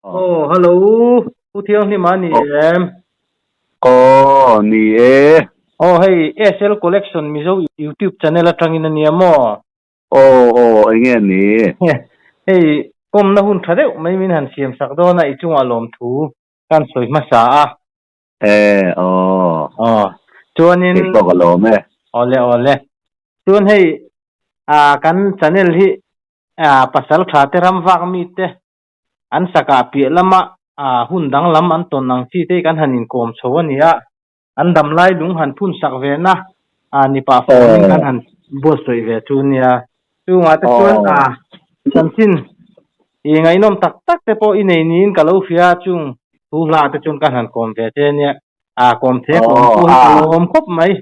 Aw hello Pu Thianghlima a ni em? Aw ni e. Aw hei SL Collection Mizo YouTube channel atangin a nia maw? Aw aw enge ni? Hei kawmna hun tha deuh mai min han siam sak dawn a i chungah lawmthu kan sawi hmasa a. E aw. Aw chuanin. Kei pawh ka lawm e. Awle awle. Chuan hei kan channel hi pasal tha te ram vak mi te an sakah piah lama hun danglam an tawn ang chi te kan han inkawm chho a ni a, an damlai lung han phun sak ve na ni pah fawmin kan han buatsawi ve chu nia. Chungah te chuan chanchin i ngaihnawm tak tak te pawh i nei niin ka lo hria a, chung thu hla te chuan kan han kawm ve che nia, kawm the kawm pawh hi ka lo awm khawp mai.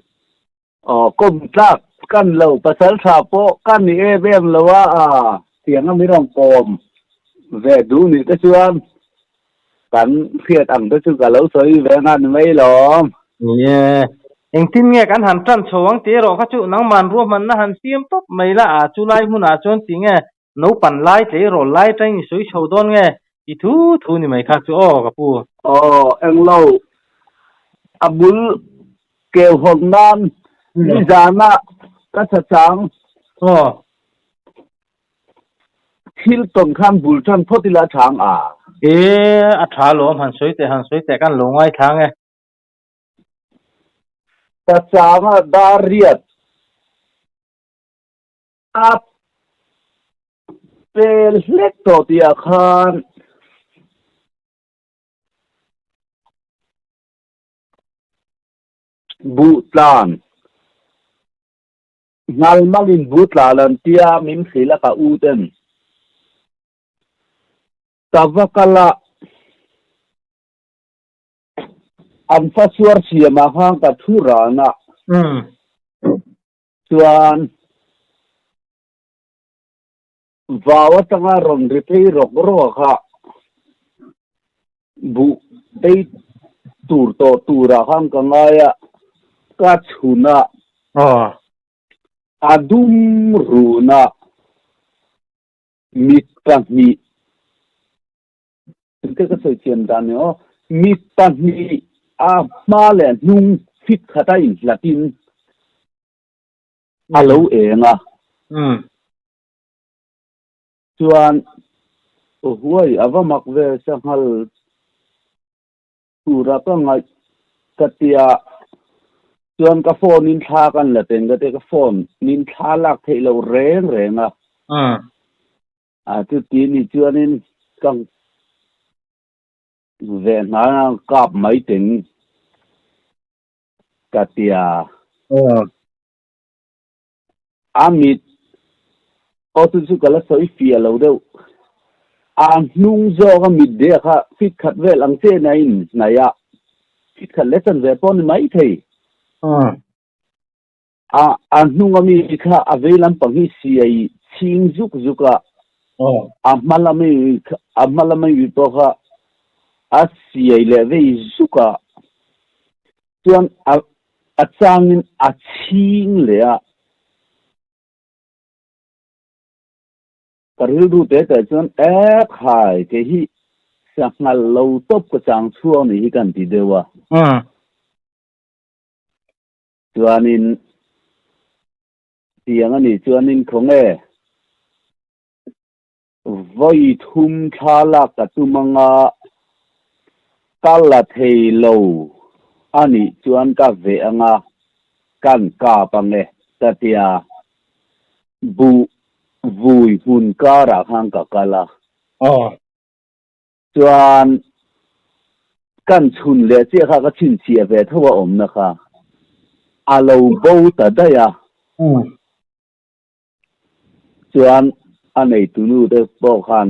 Aw kawm tlak kan lo pasal tha pawh ka ni em em lo a, tiang a min rawn kawm ve duh nih te chuan kan hriat ang te chu ka lo sawi ve nghal ni mai lawm. Ni e, engtin nge kan han tan chho ang tih erawh kha chu nangman ruahmanna han siam tawp mai la a, chulai hmunah chuan ti nge naupan lai tleirawl lai tangin i sawi chho dawn nge i thu thu ni mai kha chu aw ka pu. Aw englo a bul keu hawn nan nizana ka chachang aw thil tawn khan bul tan phawt ila a chang a. E a tha lawm han sawi teh han sawi teh kan lo ngaithlang e. Chachanga dar riat. A pel hlek tawh tihah khan buh tlan nghal mangin buh tlan an tia min hrilh a ka u ten ka va kal a an fa suar siamah khan ka thu ran a. Chuan vau atanga rawn ri phei rawk rawk a kha buh tei tur tawh turah khan ka ngai a, ka chhun a, a dum run a, mit pahnih, engte ka sawi thiam dan ni aw, mit pahnih a hma leh hnung fit khat a inhlatin a lo eng a. Chuan huai a va mak ve sanghal tura ka ngaih ka tia chuan ka phone in thla kan la teng ka tia ka phone in thla lak theih loh reng reng a. A chuti ni chuanin ka ve hna kap mai teng ka tia. A mit aw chu chu ka la sawi fiah lo deuh. A hnung zawk a mit deh kha fit khat vel ang che na in hnaih a, fit khat leh chan ve pawh ni mai thei. A a hnung a mi kha a vei lampang hi siai chhing zuk zuk a, a hma lam a hma lam a mi pawh kha a siai leh vei zuk a, chuan a a changin a chhing leh a. Ka rilru te te chuan e khai kei hi sanghal lo tawp ka chang chhuak ni hi kan ti deuh a. Chuanin tiang a nih chuanin khawnge vawi thum thla lak ka tum anga ka la thei lo a nih chuan ka veh anga kan kap ange ka tia buh vui hmun karah khan ka kal a. Chuan kan chhun leh chiah kha ka chhinchhiah ve tho a awmna kha a lo bo ta daih a. Chuan a neitunu te pawh khan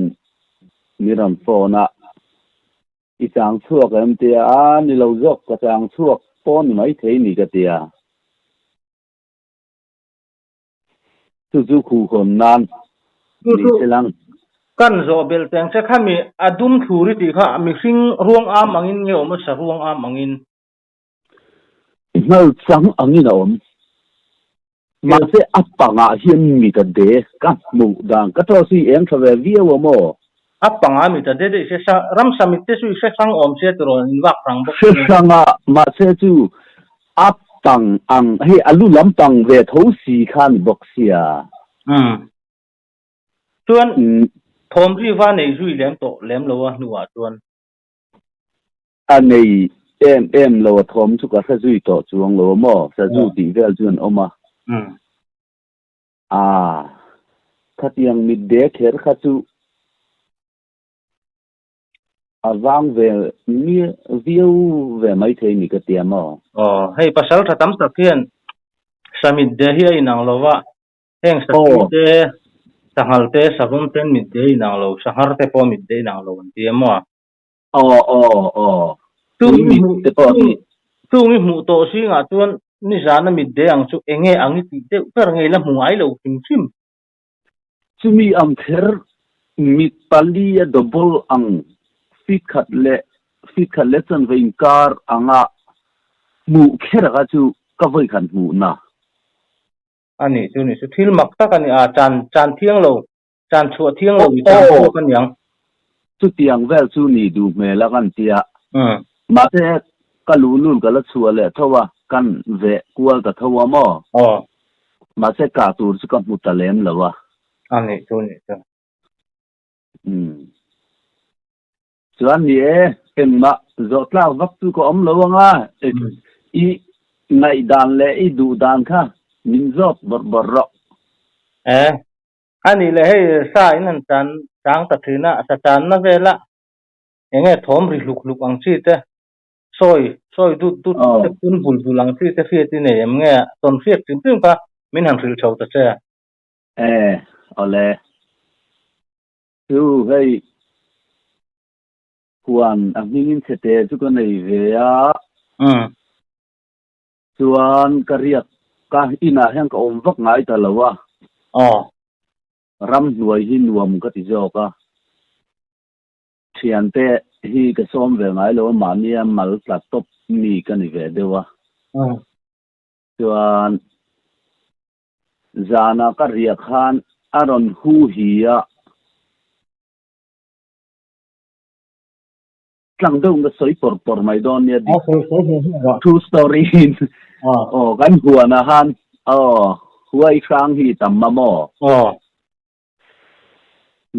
min rawn phone a, I chang chhuak em tia, a ni lo zawk ka chang chhuak pawh ni maithei ni ka tia. Chu chu khuhhawn nan ni se lang. Kan zawh belh teng che kha mi a dum thlur i tih kha mihring ruang am angin nge awm a sa ruang am angin? Hngal chang angin a awm. Mahse a pangah hian mi ka de ka hmuh dan ka tawh si eng tha ve viau a maw? A panga mit a de daih se sa ramsa mit te chu i hre hrang awm sia tiraw in vak hrang bawk Hre hrang a, mahse chu a pang ang hei a lu lam pang ve tho si kha ni bawk sia. Umm. Chuan thawm ri va nei zui lem tawh lem lo a hnuah chuan. A nei em em lo a thawm chu ka hre zui tawh chuang lo a maw? Sazu tih vel chu an awm a. A, khatiang mitde kher kha chu a vang ve viau ve maithei ni ka tia maw? Aw, hei pasal tha tam tak hian sa mitde hi a inang lo va, heng sakhi te, sanghal te, savawm ten mitde a inang lo, sanghar te pawh mitde a inang lo an ti a maw? Aw aw aw. Chung i hmuh te pawh hi. Chung i hmuh tawh zingah chuan nizana mitde ang chu enge ang i tih deuh ber ngei la hmu ngai lo hrim hrim. Chumi ang kher mit pali a double ang feet khat leh feet khat leh chanve inkar anga hmuh kher kha chu ka vawi khan hmuh na. A nih chu ni chu thil mak tak a ni a, chan chan thiang lo Chan chhuah thiang lo i chan chhuak a niang. Chutiang vel chu ni duh hmel a kan tia. Mahse ka luhlul ka la chhuah leh tho a, kan veh kual ta tho a maw? Aw. Mahse kah tur chu ka hmu ta lem lo a. A nih chu nih chu. Umm. Chuan ni e, engmah zawh tlak vak chu ka awm lo ang a, i ngaihdan leh i duh dan kha min zawt bawrh bawrh rawh. E, A nih leh hei sa in han chan chang ta thin a, sa channa vela eng nge thawm ri hluk hluk ang chi te, sawi sawi dut dut te phun bul bul ang chi te hriat i nei em nge tawn hriat hrim hrim kha min han hrilh chho ta che. E, awle. Chu hei huan a hmingin chhete chu ka nei ve a. Chuan ka riak ka inah hian ka awm vak ngai ta lo a. Aw. Ramhnuai hi nuam ka ti zawk a. Thiante hi ka sawm ve ngai lo a, mahnia mal tla tawp mi ka ni ve deuh a. Chuan zana ka riak khan a rawn hu hi a. Tlang deuh ka sawi pawr pawr mai dawn nia dik. True story in aw kan huan ah khan aw huai hrang hi tam ma maw.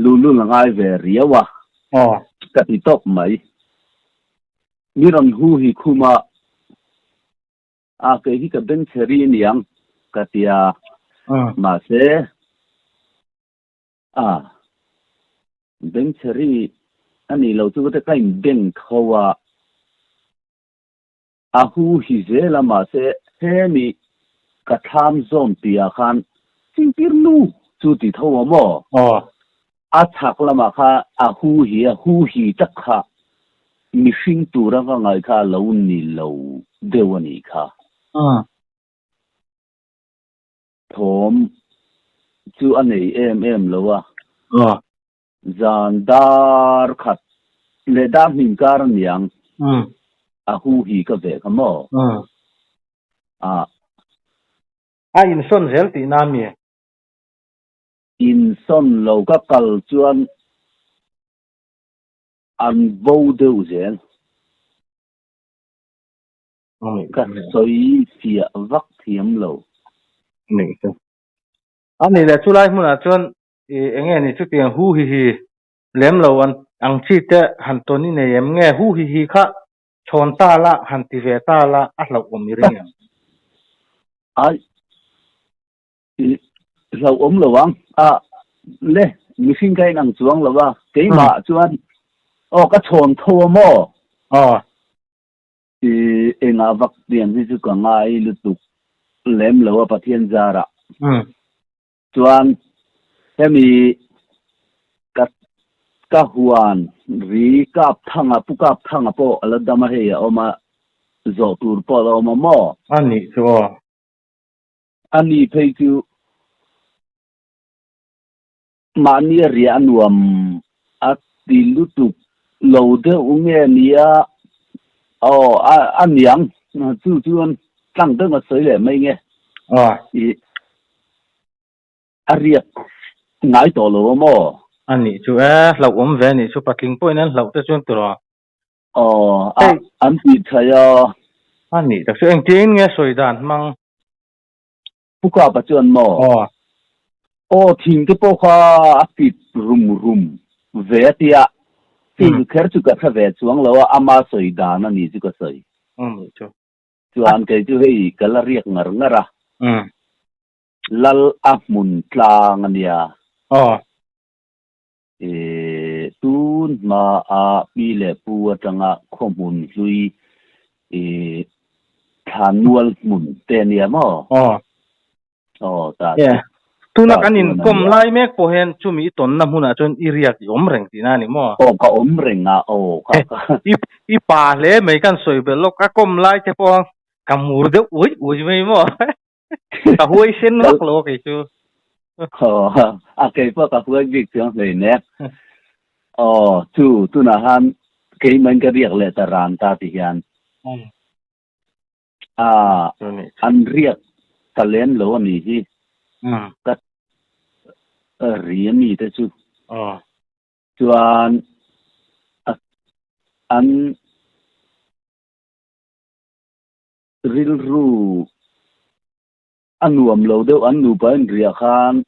Luhlul a ngai ve riau a ka ti tawp mai. Mi rawn hu hi khum a a kei hi ka beng chhe ri aniang ka tia mahse A, bengchhe ri a nih loh chu ka ka in beng tho a, a hu hi zel a mahse hemi ka thlam zawm tih ah khan chingtir nu chu ti tho a maw? Aw. A chhak lamah kha a hu hi a hu hi tak kha mihring tura ka ngaih kha a lo ni lo deuh a nih kha. Thawm chu a nei em em lo a. Zan dar khat leh dar hnim kar a niang. A hu hi ka veh kha maw? A. A insawn zel tihna a mi? Insawn lo ka kal chuan an bo deuh zel. Ka sawi fiah vak thiam lo. A nih leh chulai hmunah chuan i eng nge ni chutiang hu hi hi lem lo an ang chi te han tawn i nei em nge hu hi hi kha chhawn ta la han ti ve ta la a hlauhawm i ring em? Ai i hlauhawm lo ang a le mihring kha inang chuang lo a keimah chuan aw ka chhawn tho a maw? Aw. I engah vak tiang hi chu ka ngai lutuk lem lo a Pathian zarah. Chuan hemi ka ka huan ri kap thanga pu kap thanga pawh a la dam a hei a awm a zawh tur pawh a la awm a maw? A nih chu aw. A ni phei chu Mahni a riah a nuam a ti lutuk lo deuh nge nia aw a niang chu chuan tlang deuh a sawi leh mai nge i a riak ngai tawh lo a maw? A nih chu e, hlauhawm ve a nih chu, patling pawhin an hlauh te chuan tiraw? Aw, a, an tih thei a. A nih tak chu, engtiangin nge sawi dan hmang? Pu Kapa chuan maw? Aw. Aw, thing te pawh kha a pit rum rum ve a tia, thing kher chu ka hre ve chuang lo a, ama sawi dan a nih chu ka sawi. A nih chu. Chuan kei chu hei ka la riak ngar ngar a. Lal a hmun tlang a nia. Aw. E, tun hmaa pi leh pu atanga khaw hmun hlui e, thlanmual hmun te a nia maw? Aw. Aw, ta chu. Tuna kan inkawm ania. Lai mek pawh hian chumi i tawnna hmunah chuan i riak i awm reng tihna a ni maw? Aw, ka awm reng a, aw, kha ka. I, i pa hle mai kan sawi belh lawk, ka kawm lai te pawh ka mur deuh uai uai mai maw? Ka huai sen vak lo a kei chu. Aw, a kei pawh ka huai bik chuang hlei nek. Aw, chu tunah khan keimah in ka riak leh ta ran ta ti hian. A, an riak ta lem lo a nih hi. Ka ri a mi te chu. Chuan an Rilru a nuam lo deuh an nupa in riah khan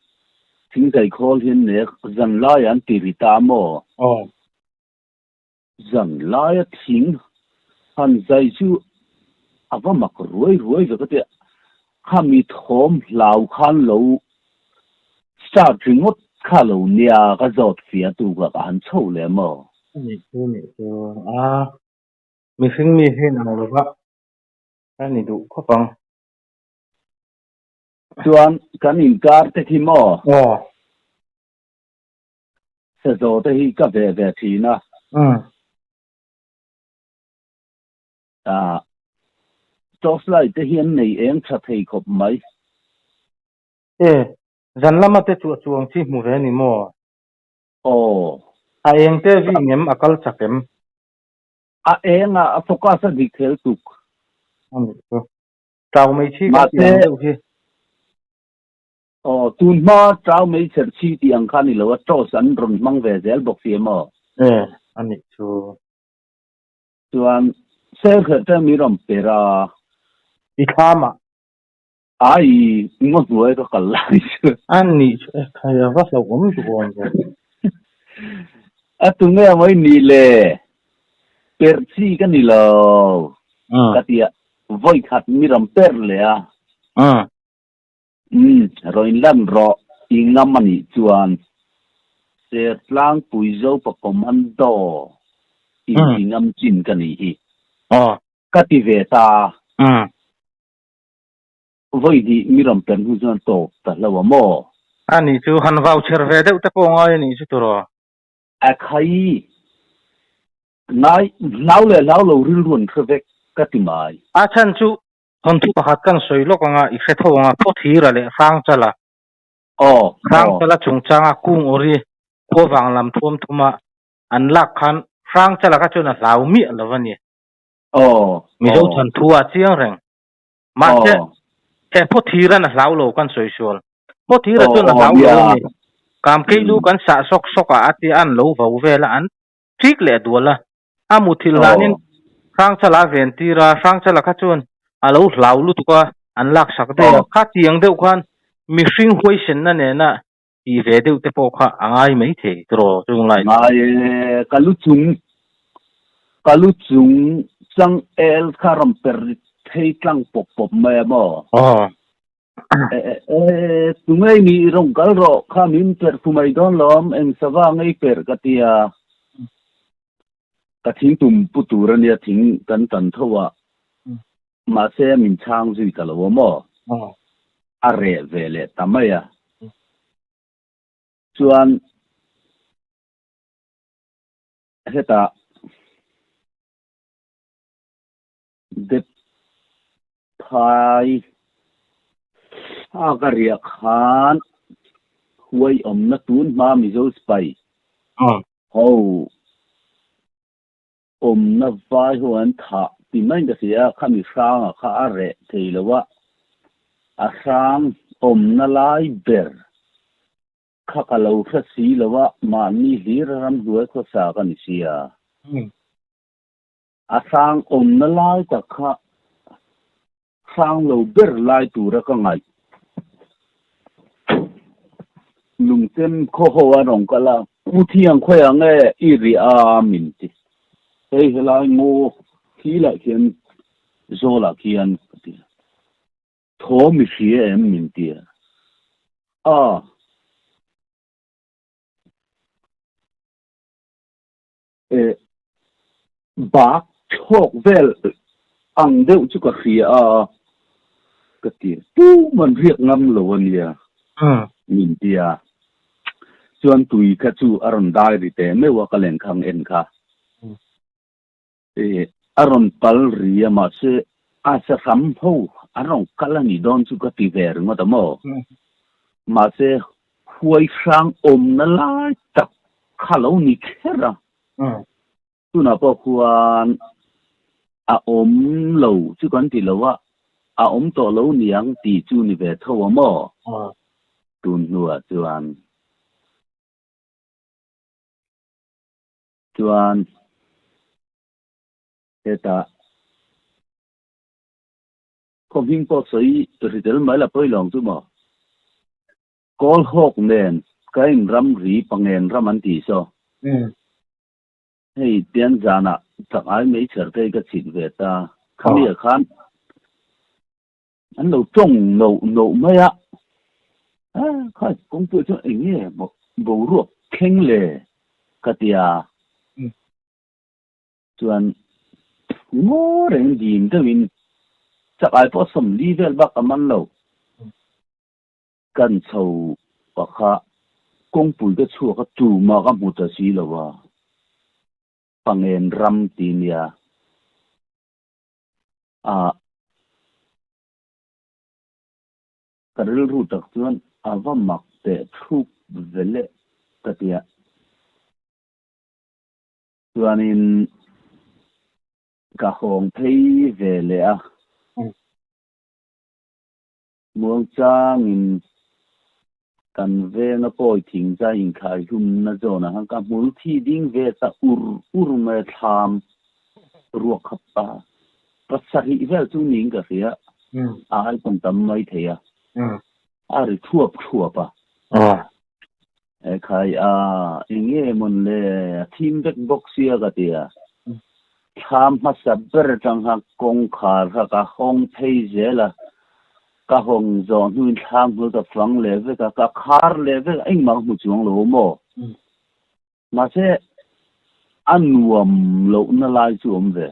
thingzai khawl hian nek zan laiah an ti ri ta maw? Aw. Zan laia thing han zai chu a va mak ruai ruai ve ka ti a, khami thawm hlau khan lo start ringawt kha lo nia ka zawt fia tu kha ka han chho leh maw? A nih chu nih chu a. Mihring mi hi inang lova ka ni duh khawp ang. Chuan kan inkar te khi maw? Aw. Sazaw te hi ka ve ve thin a. Umm. Ah, torchlight te hi an nei eng tha thei khawp mai. E, zan lama te chu a chuang chi hmu ve a ni maw? Aw. A eng te vi ngem a kal chak em? A eng a, a focus a dik thel tuk. A nih chu. Tau mei chhi kan tih ang deuh hi. Aw, tun hma tau mei chher chhi tih ang kha a ni lo a, torch an rawn hmang ve zel bawk si em aw? E, a nih chu. Chuan Serkherh te mi rawn per a. I thlam ah. Ai, ngaw hnuai ka kal lai chu. A nih chu e, khai a va hlauhawm duh awm ve. A tunge a mawi nih le, perh chi ka ni lo ka ti a, vawi khat mi ram perh leh a. Umm, rawn inlan rawh, i ngam a nih chuan. Sertlangpui Zopa Commando inti ngam chin ka nih hi. Ka ti ve ta. Vawi hnih mi rawn per hnu chuan tawp ta hlo a maw? A nih chu, han vau chher ve deuh te pawh ngai a nih chu turaw? A khai ngai hlau leh hlau lo rilru an hre vek ka ti mai. A chhan chu thawnthu pakhat kan sawi lawk anga i hre tho anga Phawthira leh Hrangchala. Aw, aw. Hrangchala chungchanga kung awri khua vang lam thuam thuma an lak khan Hrangchala kha chuan a hlau miah lo a ni. Aw, Mizo aw. thawnthu ah chiang reng. Mahse, he Phawthira'n a hlau lo kan sawi sual. Phawthira chuan a hlau lo a ni. Kamkeilu kan sah sawk sawk a, a tia an lo vo vel a, an ṭik leh dual a. A muthilh hlanin Hrangchala a ven tir a, Hrangchala kha chuan a lo hlau lutuk a, an laksak daih a. Kha tiang deuh khan mihring huaisenna nena tih ve deuh te pawh kha a ngai mai thei tiraw chung lai. Ngai e, ka lu chung, ka lu chung chang el kha rawn per thei tlang pawp pawp mai a maw? Aw. E, e, e, tu ngei mi i rawn kal rawh, kha min per thu mai dawn lawm, eng sava ngei per ka ti a. Ka thing tum pu tur a nia, thing kan tan tho a, Mahse min chhang zui ta lo a maw? A reh ve leh ta mai a. Chuan hetah dep phai a ka riah khan huai awmna tun hma Mizo sipai ho Awmna vai ho an thah ti mai ka hria a, khami hranga kha a reh thei lo a, a hrang awmna lai ber Kha ka lo hre si lo a, mahni hlir a ramhnuai khawsa ka ni sia. A hrang awmna lai tak kha hrang lo ber lai tura ka ngaih. Lungchem khaw ho a rawn kal a, Pu Thiang khawiah nge i ri a min ti. Hei helai ngaw khi lah khian zawlah khian ka ti a. Thawm i hria em min ti a. A. E bak chhawk vel ang deuh chu ka hria a ka ti a. Tum an riak ngam lo a nia min ti a. Chuan tui kha chu a rawn dai ri teh meuh a ka lenkhang en kha. E a rawn pal ri a mahse a sahram ho an rawn kal a nih dawn chu ka ti ve ringawt a maw? Mahse huai hrang awmna lai tak kha lo ni kher a. Tunah pawh khuan a awm lo chu kan ti lo a, a awm tawh lo niang tih chu ni ve tho a maw? Tun hnuah chuan. Chuan hetah khaw hming pawh sawi ri tel mai la pawi lawng chu maw? Kawl hawk nen ka in ram ri pangen ram an tih saw. Hei tian zanah chak ai mai chher te hi ka chhit ve ta. Khami ah khan an lo tawng noh noh mai a. Kha kawngpuiah chuan eng nge boruak thleng le ka ti a. Chuan ngaw reng dim deuhin chak ai pawh 40 vel bak a man lo. Kan chho pakha kawngpui ka chhuak a tumah ka hmu ta si lo a. Pangen ram ti nia. A ka rilru tak chuan a va mak teh thup ve le ka ti a. Chuanin ka hawng phei ve leh a. Muangchangin kan venga pawi thing zai inkhai hlumna zawnah khan ka hmul thi ding ve ta ur ur mai a thlam ruak kha pa pasarih vel chu niin ka hria a ai pawn tam mai thei a a ri thuap thuap a ekhai a eng nge mawn le a thim vek bawk sia ka ti a thlam hmasa ber atang khan kawngkhar kha ka hawng phei zel a Ka hawng zawh hnuin thlang hmul ka fang leh vek a, ka khar leh vek a, engmah ka hmu chuang lo maw? Mahse, a nuam lohna lai chu awm ve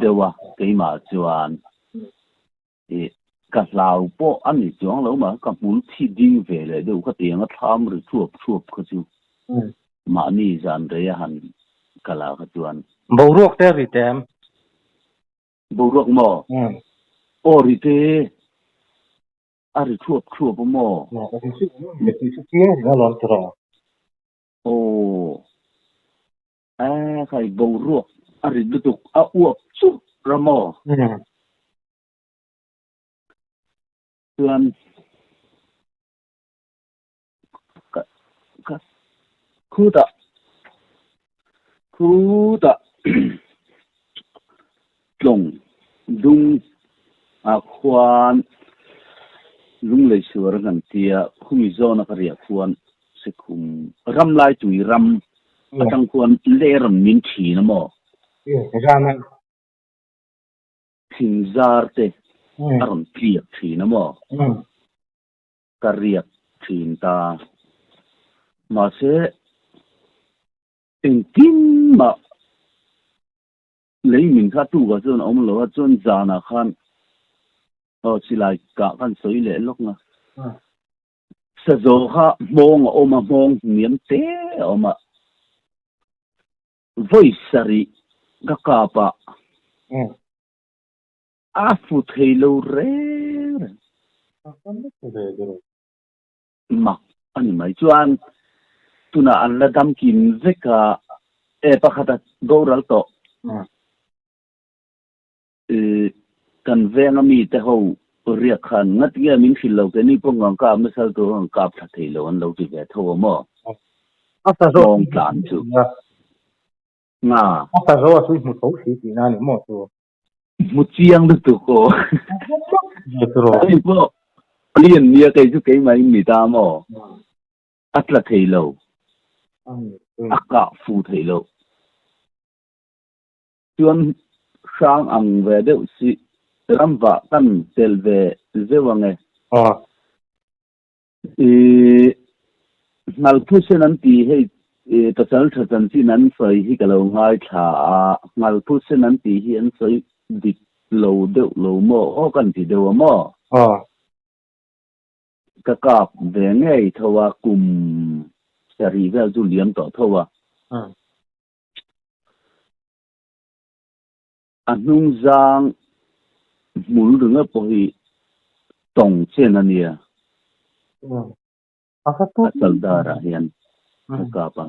deuh a, keimah chuan ih ka hlau pawh a ni chuang lo mah, ka hmul thi ding ve leh deuh kha tiang a thlam ri thuap thuap kha chu mahni zan rei a han kal ah kha chuan. Boruak te ri tem. Boruak maw? Aw ri te a ri thuap thuap a maw? Aw a khai boruak a ri lutuk a uap churh ra maw? Chuan ka ka khutah khutah tlawng dung ah khuan lunglei suar an kan tia khumi zawna ka riah khuan sekhum ram lai tui ram atang khuan ler an min thin a maw? Thingzar te a rawn tliak thin a maw? Ka riak thin ta. Mahse, engtin mah lei min kha tukah chuan a awm lo a, chuan zanah khan aw silai kah khan sawi leh lawk nga. Sazaw kha hmawng a awm a, hmawng hniam te a awm a. Vawi sarih ka kap a. A fu thei lo reng reng. Mak a ni mai. Chuan tunah an la dam kim vek a, e pakhat a boral tawh. Kan venga mite ho. Riak khan ngat nge min hrilh lo keini pawh ngang kap nasa tur an kap thla thei lo an lo ti ve tho a maw? A sa zawk Tlawng tlan chu. Nga. A sa zawk a chu i hmu tho si tihna a ni maw chu? Hmu chiang lutuk aw. Ani pawh lian nia kei chu keimah in ni ta maw? A tla thei lo. A kah fu thei lo. Chuan hrang ang ve deuh si ramvah kan tel ve zeuh ang e. I Ngalphusen an tih hei pasal tha chanchin an sawi hi ka lo ngaithla a, Ngalphusen an tih hi an sawi dik lo deuh lo maw aw kan ti deuh a maw? Ka kap ve ngei tho a, kum sarih vel chu liam tawh tho a. A hnung zang hmul ringawt pawh hi tawng chen a nia. A chaldar ah hian ka kap a.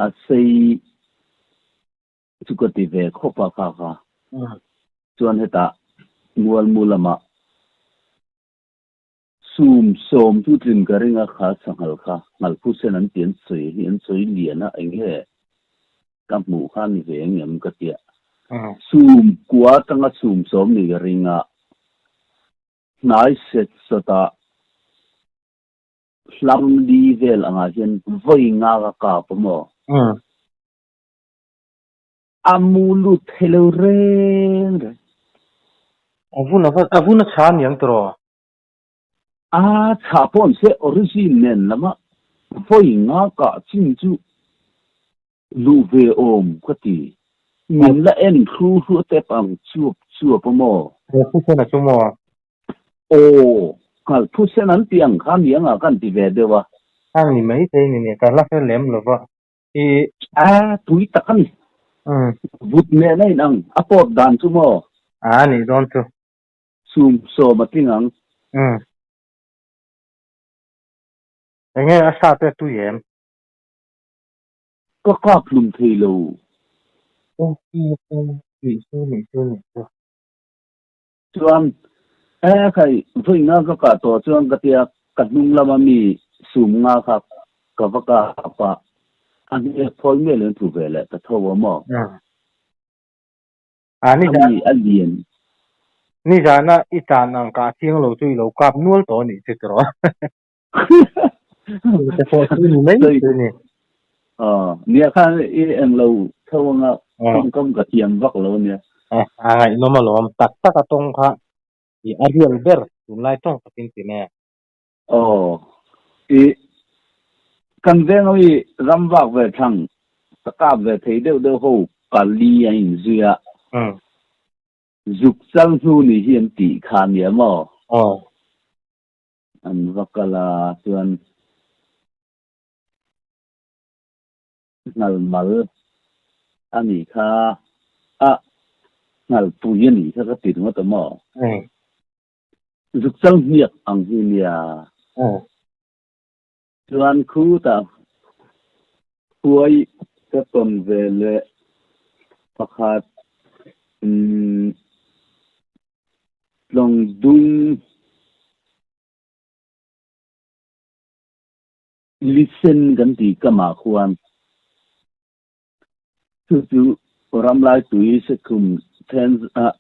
A sei chu ka ti ve khawp a kha kha. Chuan hetah Mualmu lamah Sum sawm chu tlin ka ring a kha sanghal kha ngalphu sen an ti an sawi hi an sawi lian a eng nge ka hmuh kha ni ve eng em ka tia sum kua atanga sum sawm ni ka ring a hnai set sawt ah hlam li vel angah hian vawi nga ka kap a maw a mu lut thei lo reng reng. A vun a vun a chha aniang tiraw? A chhah pawh an se origin nen lama vawi nga kah chin chu luh ve awm ka ti. Min la en hru hru a tep ang chuap chuap a maw? He phusen a chu maw? Aw, nghal phusen an tih ang kha ni anga kan ti ve deuh a. Hang ni mai thei ni nia, ka la hre lem lo va. I. A tui tak a ni. Vut nen a inang, a pawt dan chu maw? A nih dawn chu. Sum sawm a tling ang. Umm. Enge a sa te tui em? Ka kap hlum thei lo. Nih chu nih chu nih chu. Chuan e khai vawi nga ka kah tawh chuan ka tia ka hnung lama mi sum nga kha ka va kap a, a hnek phawi miah lo in tlu ve leh ta tho a maw? A ni zan. A lian. Ni zana i tan ang kah thiang lo chu i lo kap nual tawh a nih chu tiraw. Te pawh chu ni mai chu ni. Nia khan i eng lo tho anga tawngkam ka thiam vak lo ania. A ngaihnawm alawm tak tak a tawng kha i a real ber tunlai tawng takin ti mai a. Aw i kan veng ho hi ram vak ve thlang ka kap ve thei deuh deuh ho pali a inzui a, zuk chal hnu ni hi an tih kha nia maw? Aw. An va kal a chuan nghal mal a nih kha a nghal pui a nih kha ka ti ringawt a maw? Zuk chal hniak ang hi nia. Chuan khutah huai ka tawn ve leh pakhat tlawng dung lisen kan tih kamah khuan Chu chu ramlai tui sekhum then ah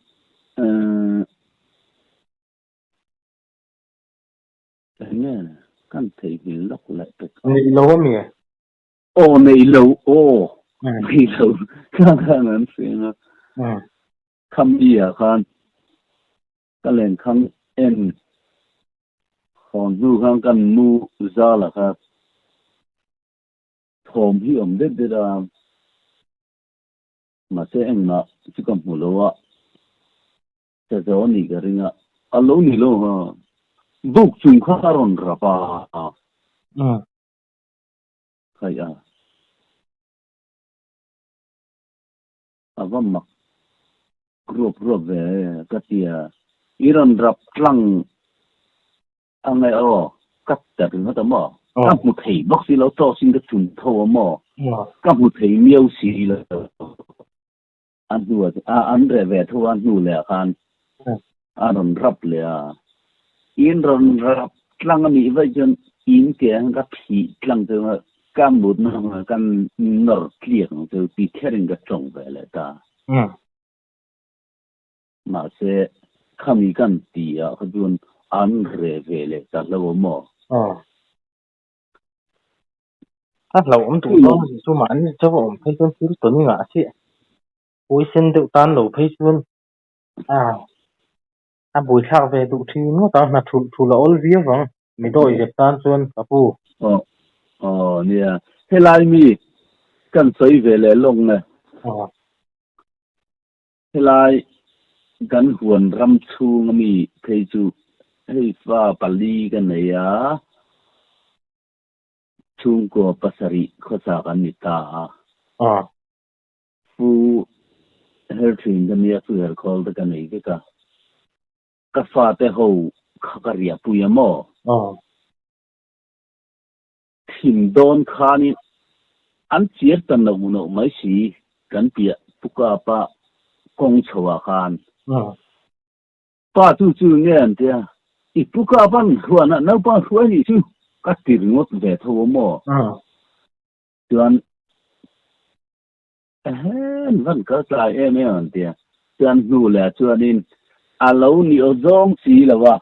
enge kan theihnghilh lawk leh pek a. Neih lo a mi? Aw neih lo aw neih lo kha khan an hriang a. Khami ah khan ka lenkhang en hawn hnu khan kan mu zal ah kha Thawm hi awm det det a, mahse engmah chu ka hmu lo a, ka zo a nih ka ring a, a lo ni lo ha, buk chung kha a rawn rap a, khaih a, a va mak ruap ruap ve ka ti a, i rawn rap tlang A nge aw, ka ta ringawt a maw? Ka hmu thei bawk si lo, chaw sin ka chhun tho a maw? Ka hmu thei miau si lo. A hnu a, an reh ve tho a hnu leh ah khan. A rawn rap leh a, in rawn rap tlang a nih vaih chuan in ke ang ka phih tlang chu ka mutna hmunah ka nawr tliak ang chu ti kherin ka tawng ve leh ta. Mahse, khami kan ti ah kha chuan an reh ve leh ta hlo a maw? A hlauhawm duh dawn a ni chu mahni chauh a awm phei chuan thil tawn i ngah chiah. Puisen deuh tan lo phei chuan a buaithlak ve duh thin ngawt ang, hna thulh thulh a awl viau vang, mi dawi zep tan chuan ka pu. Aw aw nia, helai mi kan sawi ve leh lawk nge. Helai kan huan ram chhung ami phei chu hei fa pali ka nei a, chhungkua pasarih khawsa kan ni ta a. Pu her thin ka nia chu her khawl te ka nei vek a, ka fate ho kha ka riah pui a maw? Thim dawn khanin an chiar ta noh noh mai si kan piah Pu Kapa kawng chho ah khan. Pa chu chu nge an tia, i Pu Kapa'n hruan ah naupang hruai nih chu ka ti ringawt ve tho a maw? Chuan Ehem van kal tlai em em an tia. Chuan hnu leh chuanin a lo ni aw zawng si lo a,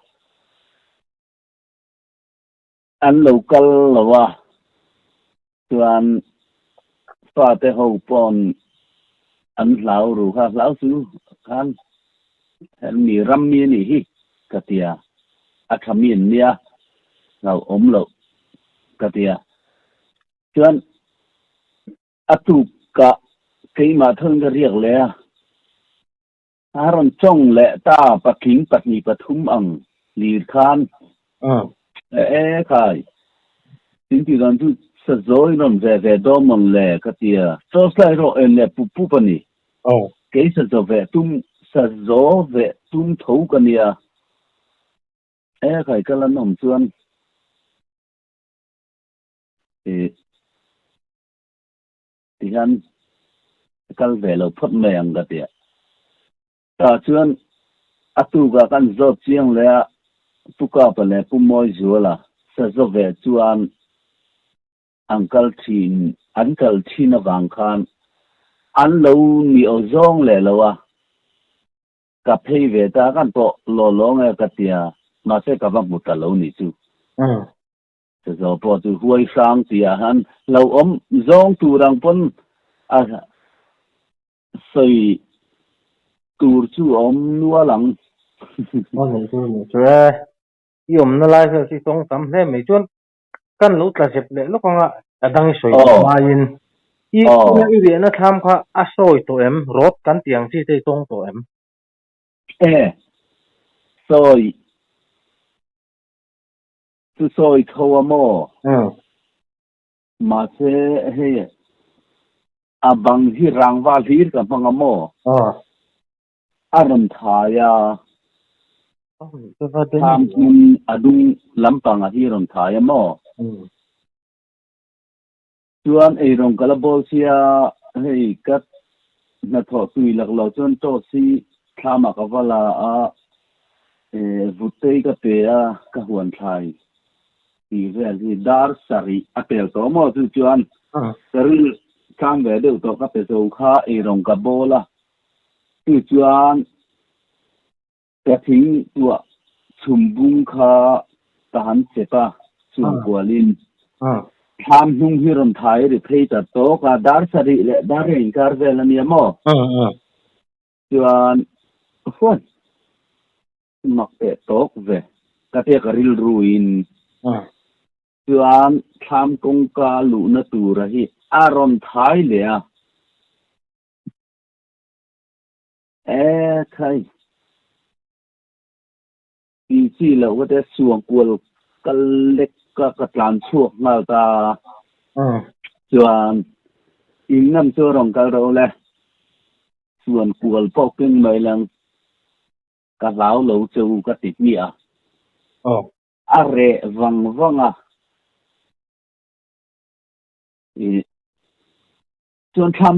an lo kal lo a, chuan fate ho pawn an hlau ru kha, hlau chu khan mi ram mi a nih hi ka tia, a tha mi an nia, hlauhawm loh ka tia. Chuan A tukah keimah thawin ka riak leh a, a rawn chawng leh ta patling pahnih pathum ang lir khan e khai tin tih dan chu sazawi rawn ve ve dawn mawn le ka ti a, torchlight erawh en leh pup pup a ni. Kei sazaw ve tum sazaw ve tum tho ka nia e khai ka la nawm chuan e Ti hian ka kal ve lo phawt mai ang ka ti a. Tah chuan a tukah kan zawt chiang leh a, Pu Kapa leh Pu Mawizuala sazaw ve chuan an kal thin, an kal thin avang khan an lo ni aw zawng leh lo a, ka phei ve ta kan pawh law law nge ka ti a, mahse ka va hmu ta lo ni chu. Sazaw pawh chu huai hrang tih ah han hlauhawm zawng tur ang pawn a sawi tur chu a awm nual ang. Aw nei chu nei chu e, i awmna lai vel chu i tawng tam hle mai chuan kan lo tla zep leh lawk anga a dang i sawi tawh hmain i tuna i riahna thlam kha a sawi tawh em? Rawt kan tih ang chi te i tawng tawh em? E, sawi Chu sawi tho a maw? Mahse hei a bang hi rangva hlir ka hmang a maw? A rawn thai a, thlam hmun a dung lampang ah hi a rawn thai a maw? Chuan eirawng ka la bawl sia, hei ka hnathawh tui lak lo chuan torch hi thlam ah ka va la a, vutei ka pe a, ka huan thlai tih vel hi dar sarih a pel tawh maw chu chuan ka ril tlang ve deuh tawh ka pe zo kha eirawng ka bawl a, chu chuan ka thing tuah chhum bung kha ka han chep a, chhung kualin thlam hnung hi rawn thai ri phei ta tawk a, dar sarih leh dar reng inkar vel a nia maw? Chuan huan mak teh tawk ve ka tia ka rilruin chuan thlam kawngka luhna tura hi a rawn thai leh a. E khai. Ti chi loh ka tia suang kual kal lek ka ka tlan chhuak nghal ta. Chuan in ngam chu a rawn kal ro le. Suan kual pawh keng mai lang ka hlau lo che u ka ti hmiah a. A reh vang vang a. Chuan thlam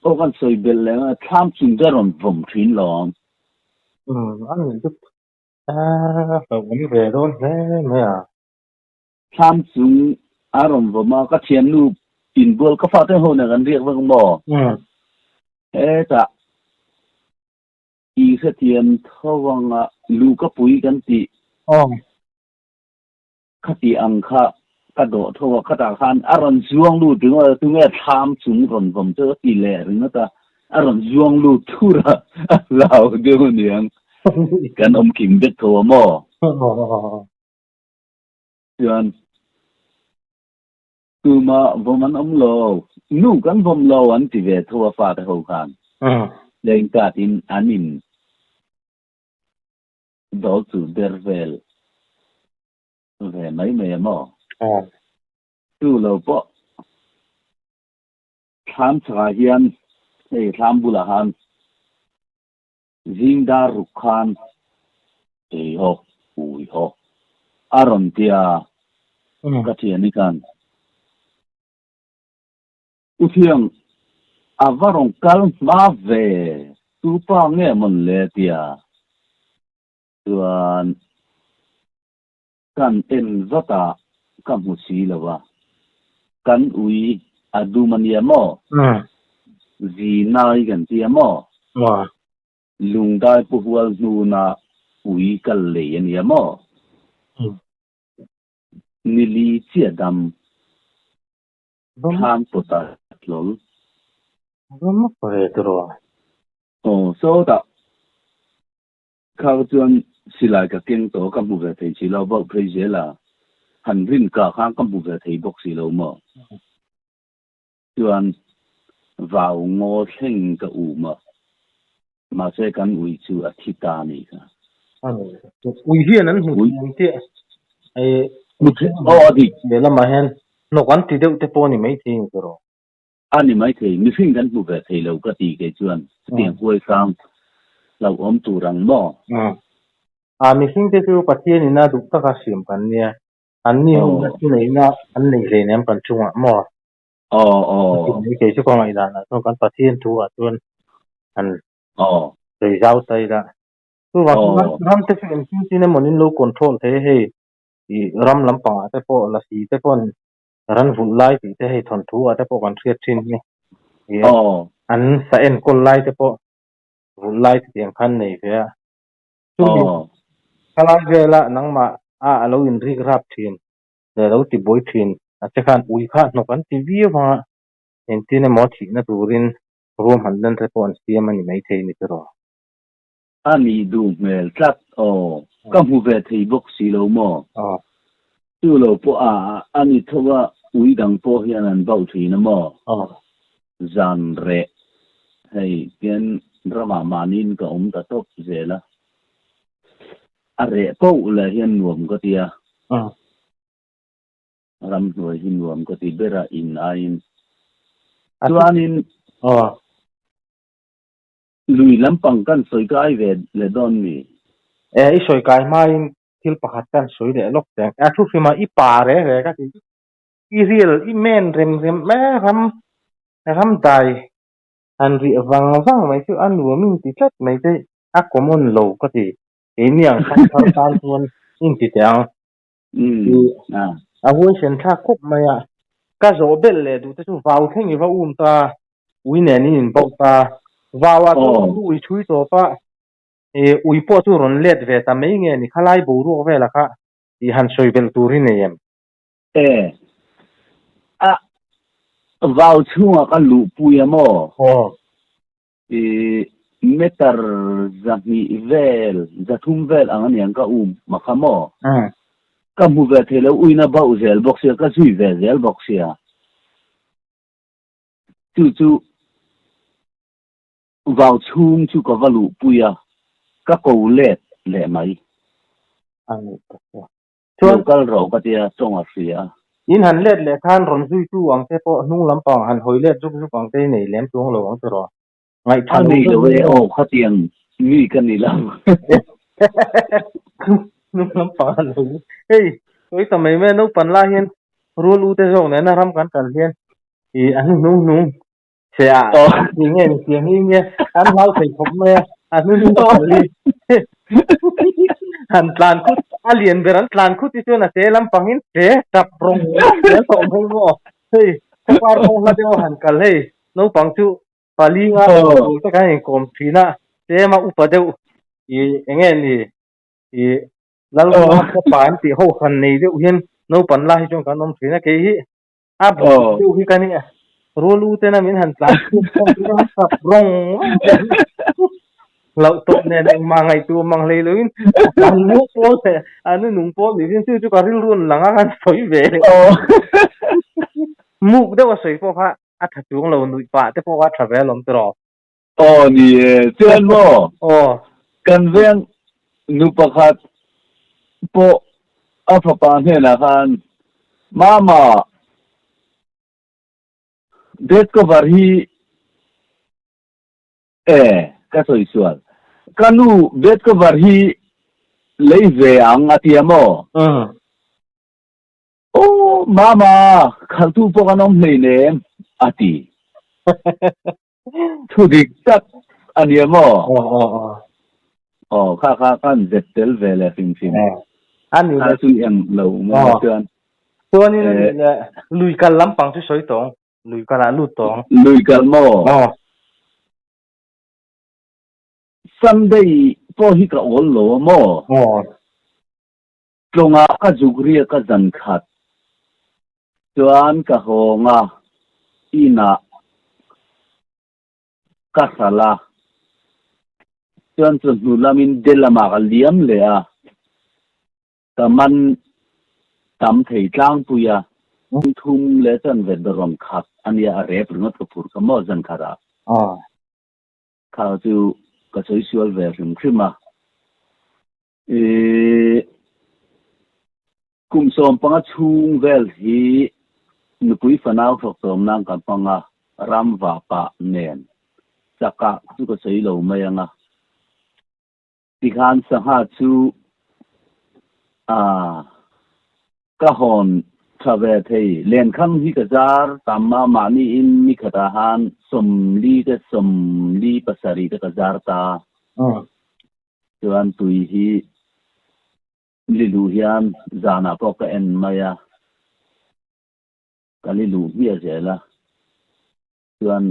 pawh kan sawi belh leh ang a, thlam chung te a rawn vawm thin lo ang. Um a nih chu a hlauhawm ve dawn hle mai a. Thlam chung a rawn vawm a, ka thiannu inbual ka fate ho nen kan riak vek maw? Hetah i hrethiam tho anga lu ka pui kan tih khati ang kha ka dawh tho a, khatah khan a rawn zuang lut ringawt a, tunge thlam chung rawn vawm chu a ti leh ringawt a, a rawn zuang lut thur a, a hlau deuh aniang, kan awm kim vek tho a maw? Chuan tuma vawm an awm lo, nu kan vawm lo an ti ve tho a fate ho khan, leng katin an in dawl chu ber vel ve mai mai a maw? Chu lo pawh thlam chhakah hian hei thlam bulah khan Zing dar ruk khan ei haw ui haw a rawn ti a, ka thian i khan U Thiang a va rawn kal hma ve tu pa nge mawn le tia chuan kan en vat a ka hmu si lo a, kan ui a dum a nia maw? Zinai kan tia maw? Lungdai pu hual hnuna ui kal lei a nia maw? Nili chiah dam thlam pawt a hlawl. Aw sawtah. Kha chuan silai ka keng tawh ka hmu ve thei si lo, bauh phei zel a, han rin kah khan ka hmu ve thei bawk si lo maw? Chuan vau ngaw thleng ka um a, mahse kan ui chu a thi ta a nih kha. Ui hian an hmu thiam chiah Aw a dik. Lehlamah hian hnawk an ti deuh te pawh a ni maithei ang tiraw? A ni maithei, mihring kan hmu ve thei lo ka ti kei chuan chutiang huai hrang hlauhawm tur ang maw? A mihring te chu Pathian ina duh taka hriam kan nia, an ni ho na chu neihna an nei hle nem kan chungah maw? Aw aw. Ka ti mai kei chu ka ngaihdan ah chuan kan Pathian thu ah chuan han sawi zau ta ila. Chuvang chuan ram te chu engtin tin emaw in lo control thei a hei i ram lampang ah te pawh lasi te pawn Ran vulh lai tih te hei thawnthu ah te pawh kan hriat thin hi. An sa enkawl lai te pawh vulh lai te tiang khan nei ve a. Chumi thalai vela nangmah a a lo inrik rap thin leh lo ti buai thin a che khan ui kha hnawk an ti viau anga engtin emaw thihna turin ruahman lan te pawh an siam a ni maithei ni tiraw. A nih duh hmel tlat aw. Ka hmu ve thei bawk si lo maw? Chu lo pawh a a ni tho a, ui dang pawh hian an bauh thin a maw? Zan reh hei tian ramah mahniin ka awm ta tawp zel a, a reh poh leh hian nuam ka ti a, ramhnuai hi nuam ka ti ber a in aiin. Chuanin. Lui lampang kan sawi kai ve leh dawn mi? E, i sawi kai hmain thil pakhat kan sawi leh lawk teng. A thu hrim a, i pa re re ka ti. I ril, i men rem rem e, ram, ram dai han rih vang vang mai chu a nuam in ti tlat mai te, a common lo ka ti. Keini ang thang thar tan chuan in ti teh ang. A huaisen thlak khawp mai a, ka zawh belh leh duh te chu vau thleng i va um ta, ui nen in inbauh ta, vau ah chuan lu ui chhui tawp a, ui pawh chu rawn let ve ta mai nge ni khalai boruak vela kha tih han sawi belh tur hi nei em? E, a vau chhungah ka luhpui a maw? Aw. I meter 200 vel, 300 vel ang aniang ka um ma kha maw? Ka hmu ve thei lo, uina bauh zel bawk sia, ka zui ve zel bawk sia. Chu chu vau chhung chu ka va luhpui a, ka ko let leh mai. A nih tak chu. Chuan lo kal rawh ka tia tawng a hria. In han let leh khan rawn zuitu ang te pawh hnung lampang han hawi let zuk zuk ang te i nei lem chuang lo ang tiraw? Ngaihthla lo deuh e aw khatiang mi ka ni lo. Hnung lampang han hawi hei sawi ta mai mai a naupan lai hian rual u te zawk nena ram kan kal hian ih a hnuhnung hnung che ah ti nge ni tiang hi nia an hlau thei khawp mai a. A hnung pawl hi han tlan khut a lian ber an tlan khut hi chuan a te lampangin te tap rawng zel tawh mai maw hei khawpar kawng hla deuh a han kal hei naupang chu pali nga tur te kan inkawm thin a tlema upa deuh ih eng nge ni ih Lalruang khawpa an tih ho han nei deuh hian naupan lai hi chuan kan awm thin a kei hi a bawk deuh hi ka nia rual u tena min han tlan chhuak rawng loh tawh nen engmah ngaihtuah mang hlei loin an mu pawl leh an nung pawl ni hian chu chu ka rilru an lang a kan sawi ve muk deuh a sawi pawh kha a tha chuang lo nuih pah te pawh kha a tha ve alawm tiraw. Aw ni e, chuan maw? Aw. Kan veng nu pakhat pawh a fapa hnenah khan, Mama, bed cover hi e, ka sawi sual. Ka nu bed cover hi lei ve ang a tia maw? Aw, Mama, khaltu pawh kan awm hleinem, a ti. Thu dik tak a nia maw? Aw aw aw. Aw kha kha kan zet tel ve leh hrim hrim. A ni le. Kha chu eng lo mai a chuan. Chuanin a ni le lui kal lampang chu sawi tawng. Lui kal ah lut tawng. Lui kal maw? Aw. Sunday pawh hi ka awl lo a maw? Aw. Tlawngah ka zuk riak a zan khat chuan ka hawng a, inah ka hral a, chuan chawhnu lamin Delamah ka liam leh a, ka man tam thei tlangpui a, thum leh chanve dawrawn khat a nia a rep ringawt ka phur ka maw zan khatah. Kha chu ka sawi sual ve hrim hrim a. Ih, kum 15 chhung vel hi nupui fanau hrawk tawm nan kan hmang a, ram vapa nen chakah chu ka sawi lo mai ang a. Tikhan sangha chu ah ka hawn tha ve thei. Lenkhang hi ka zar tam a, mahniin ni khatah han 40 te 47 te ka zar ta. Chuan tui hi li luh hian zanah pawh ka en mai a, ka li luh hmiah zel a. Chuan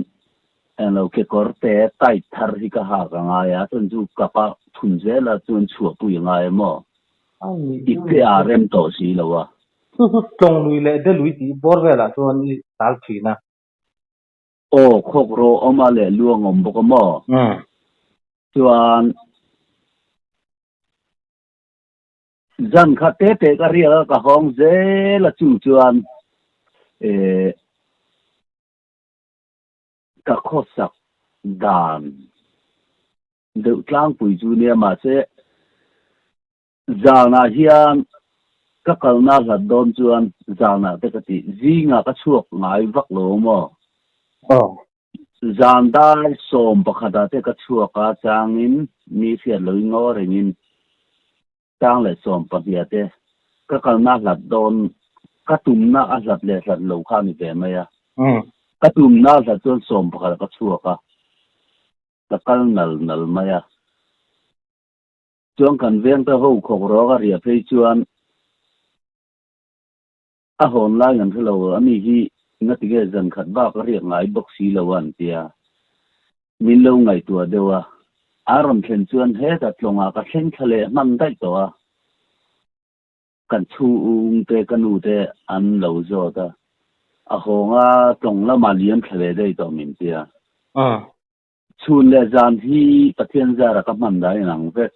englo kekawr te tight thar hi ka hak a ngai a, chuan chu kapa thun zel a chuan chhuahpui a ngai a maw? I te a rem tawh si lo a. Chu chu tlawng lui leh de lui tih bawr velah chuan i tal thin a. Aw, khawk rawh awm a leh luang awm bawk a maw? Chuan zan kha te te ka riak a, ka hawng zel a chu chuan eh ka khawsak dan deuh tlangpui chu nia mahse Zanah hian ka kalna hlat dawn chuan zanah te ka ti, zingah ka chhuak ngai vak lo maw? Aw. Zan dar 11 ah te ka chhuak a, changin mi hriat loin ngaw rengin chang leh 12 ah te ka kalna hlat dawn, ka tumna a hlat leh hlat lo kha a ni ve mai a. Ka tumna a hlat chuan 11 ah ka chhuak a, ka kal nal nal mai a. Chuan kan vengte ho khawk rawk a riah phei chuan a hawn lai kan hre lo, ani hi ngatinge zan khat bak a riak ngai bawk si lo a an tia. Min lo ngaihtuah deuh a, a rawn thlen chuan hetah tlawngah ka thleng thla leh hman daih tawh a, kan chhungte ka nu te an lo zawt a, a hawnga tlawng lamah liam thla leh daih tawh min tia. Chhun leh zan hi Pathian zara ka hman dan inang vek.